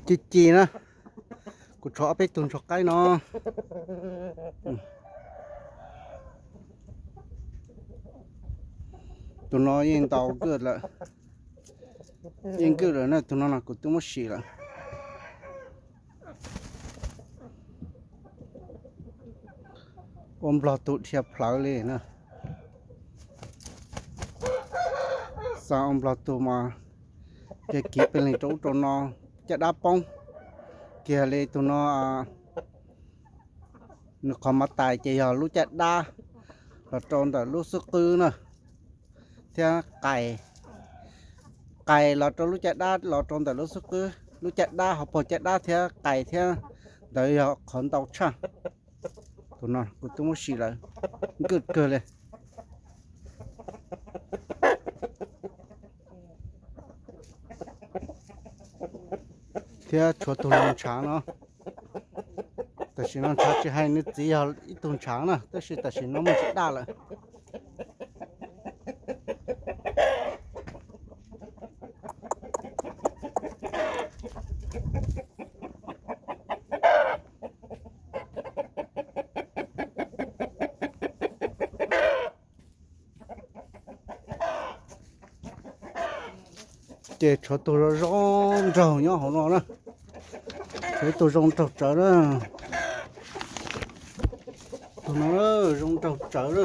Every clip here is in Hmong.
Ci ci na, kuv tshuav ob peb tug ntsuag qaib no. Tus no yeej ntau good lawm, yeej good lawm na, tus no no kuv twb muab sim lawm. Ua nplog tug dhia plhawv li na. Xav ua nplog tug mas kiag kiv pes leeg rau ub rau no, caj dab poob kiag li. Tus no nws qhov mov tais ces yog lub caj dab los rau ntawm lub xub qwb na, thiab qais, qais los rau lub caj dab los rau ntawm lub xub qwb, lub caj dab hauv paug caj dab thiab qais thiab, ntawd yog qhov ntau tshaj. Tus no kuv twb muab sim lawm, nkawj kawg li. Thiab tshuav tus no ntshav no. Tam sim no ntshav tsis hais, nws txiv yog ib tug ntshav na, tab sis tam sim no muaj tsis daj lawm. Ces tshuav tus zoo zoo nraug nyob hauv no na. Tshuav ib tug zoo nraug tsawv na. Tus no zoo nraug tsawv na.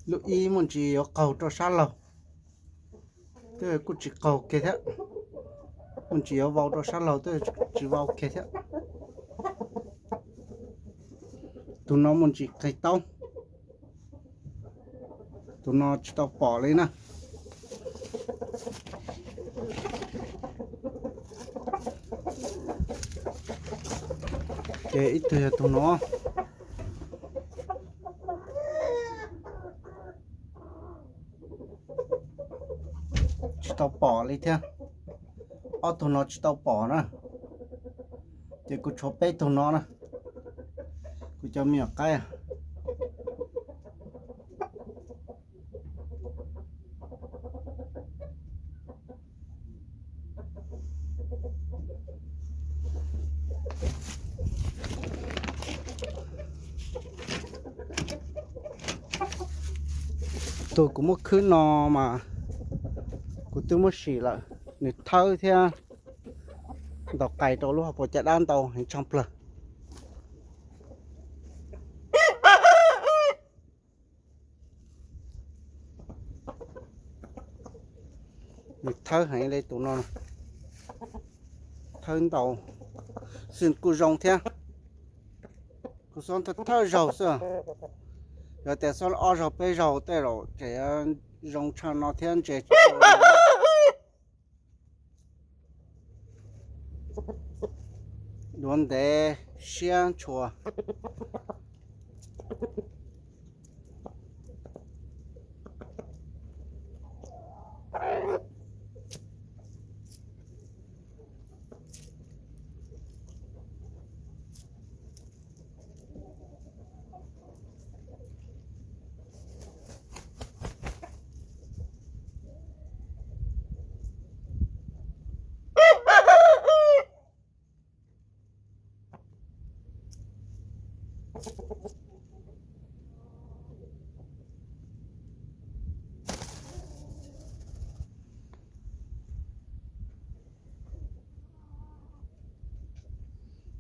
Lub ib muaj ntsis yuav qaug rau sab laug, twb kuj tsis qaug kiag thiab. Muaj ntsis yuav vau rau sab laug, twb tsis vau kiag thiab. Tus no muaj ntsis qis taub. Tus no tsis tau pom li na. Ces ib tug yog tus no. Tsis tau pom li thiab. Ob tug no tsis tau pom na. Ces kuv tshuav peb tug no na. Kuv cov me nyuam qaib. Tus kuv muab khwb no mas kuv twb muab sim lawm, nws thawb thiab ntaus qais rau lub hauv paus caj dab ntau heev tshaj plaws. Nws thawb heev li tus no, thawb ntau xwb kuj zoo thiab. Kuv xob thawb zaug xwb, yog tias xob ob zaug peb zaug tej zaum tseem zoo tshaj no thiab ntse. Duav ntev siab ntshua.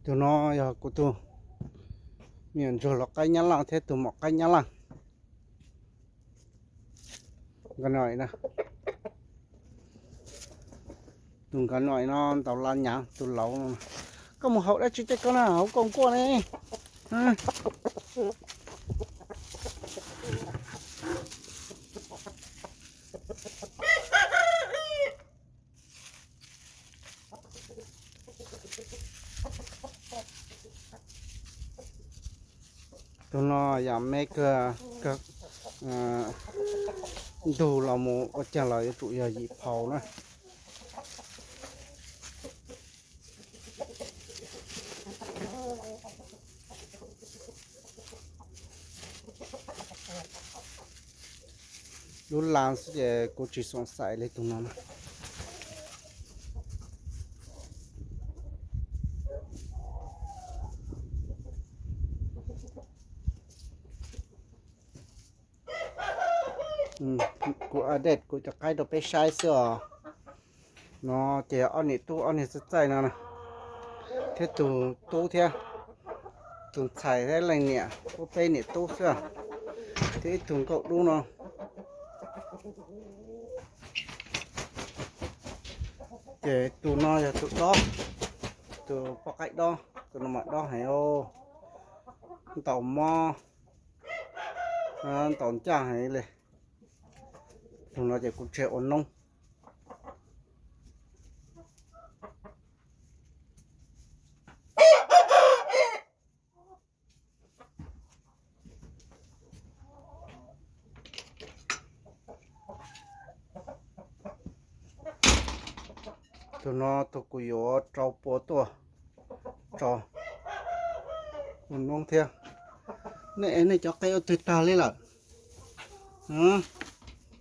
Tus no yog kuv tus me nyuam ntsuag los qaib nyab laj thiab tus maum qaib nyab laj. Nkawd no, tus nkawd no no ntaus la nyav tus laus. Koj mus haus dab tsi tej koj na, hauv koj nkuaj ne. Tus no yam me kawg, ntug los mus ua caag los yuav tsum yog yim phaus na. lub las xwb ces kuv tsis xoom xais li tus no na. Kuv update kuv cov qaib rau peb saib xwb os. No ces ob niam tub ob niag txaij txaij no na, thiab tus tub thiab, tus ntxhais thiab leej niam, ub peb niam tub xwb, thiab ib tug nkauj dub no. Ces tus no yog tus dob, tus poj qaib dob, tus no mas dob heev os, ntaus mob, ntaus ncaj heev li. Tus no ces kuv tseg ua noob. Tus no tus kuv yuav rau pua tuaj tso ua noob thiab. Nej, nej cov qe ua twg tag li lawm?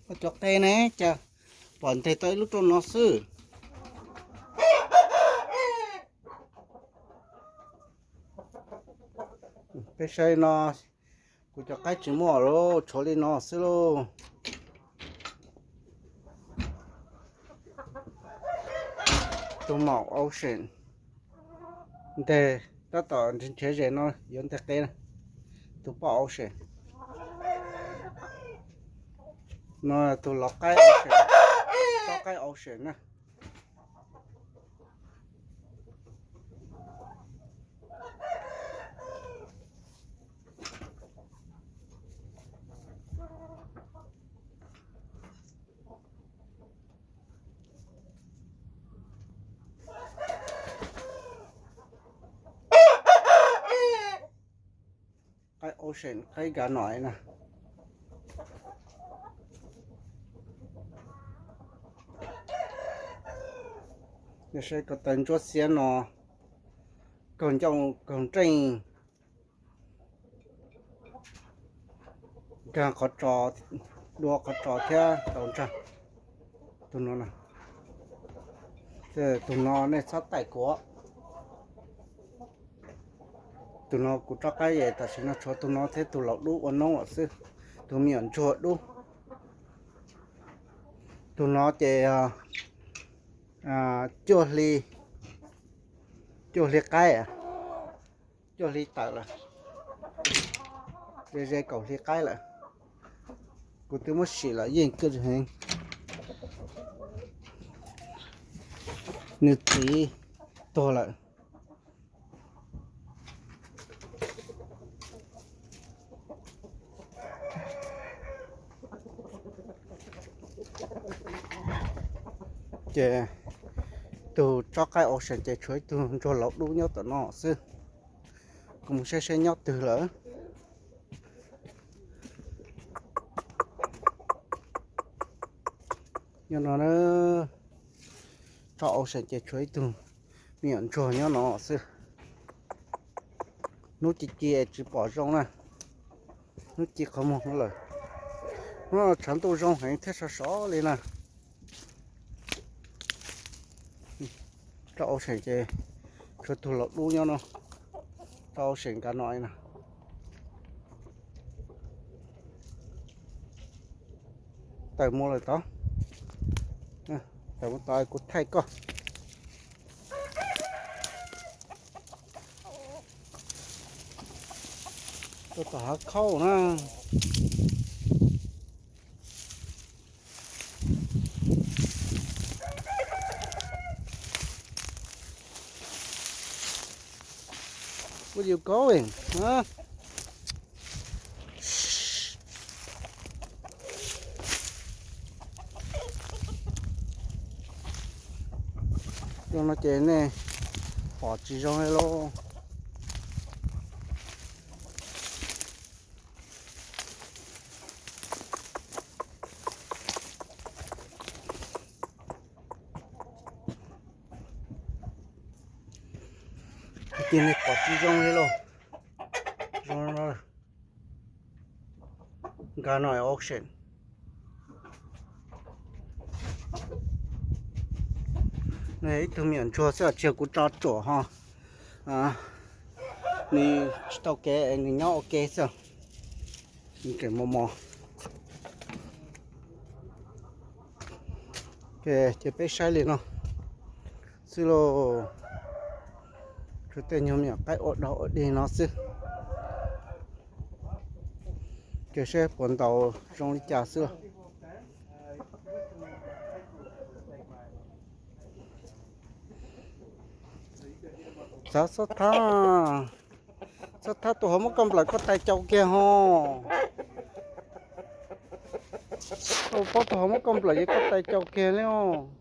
Koj cov qe ne, cas pom nteg tau ib lub rau no xwb. Peb saib no, kuv cov qaib tsis muaj lauj, tshuav li no xwb lauj. Tus maum Ocean nteg, tab tom nrhiav zes no yuav nteg qe na. Tus poj Ocean no, tus laus qaib Ocean, tsob qaib Ocean na. Qaib Ocean, qaib Nkaj Noim na. Nej saib ko taw ntsuab xiab no, kaug ncauj kaug nreej, nkag qhov tsos, dua qhov tsos thiab tau ntsag. Tus no, tus no nej txhob taim kuv. Tus no kuv tsob qaib es tam sim no tshuav tus no thiab tus laus dub ua noob lawm xwb, tus me nyuam ntsuag dub. Tus no ces cuaj hli, cuaj hli qaib, cuaj hli tawm lawm, ze ze kaum hli qaib lawm. Kuv twb muab sim lawm yeej kawg heev. Nws txiv tuag lawm. Ces tus tsob qaib Ocean ces tshuav ib tug ntsuag laus dub nyob tom no xwb. Kuv mus saib saib nyob twg lawm. Nyob no, tsob Ocean ces tshuav ib tug me nyuam ntsuag nyob no xwb. Hnub ci ci tsis pom zoo na, hnub ci qhov muag no lawm. Hnub no tshav ntuj zoo heev thiab sov sov li na. Tsob Ocean ces tshuav tug laus dub nyob no, tsob Ocean Nkaj Noim na. Tawm mus lawm tod, tawm mus tod kuv thaij koj. Tuaj tom hav khauj na. Where you going? Huh? Zoo no ces nej pom tsis zoo li lauj. Ces nej pom tsis zoo li lauj. Zoo no, Nkaj Noim Ocean. Nws yog ib tug me nyuam ntsuag xwb, tsis yog kuv tso ruam ho. Nws tsis tau kev, nws nyob ua ke xwb. Nws tseem mos mos. Ces peb saib li no xwb lauj. Tshuav tej nyuag me nyuam qaib ua dog ua dig no xwb. Ces saib puas ntaus zoo li cas xwb lauj. Txav xob thab, xob thab tus hauv muab koj nplawm koj tais caus kiag ho. Ua paub tus hauv muab koj nplawm ces koj tais caus kiag li os.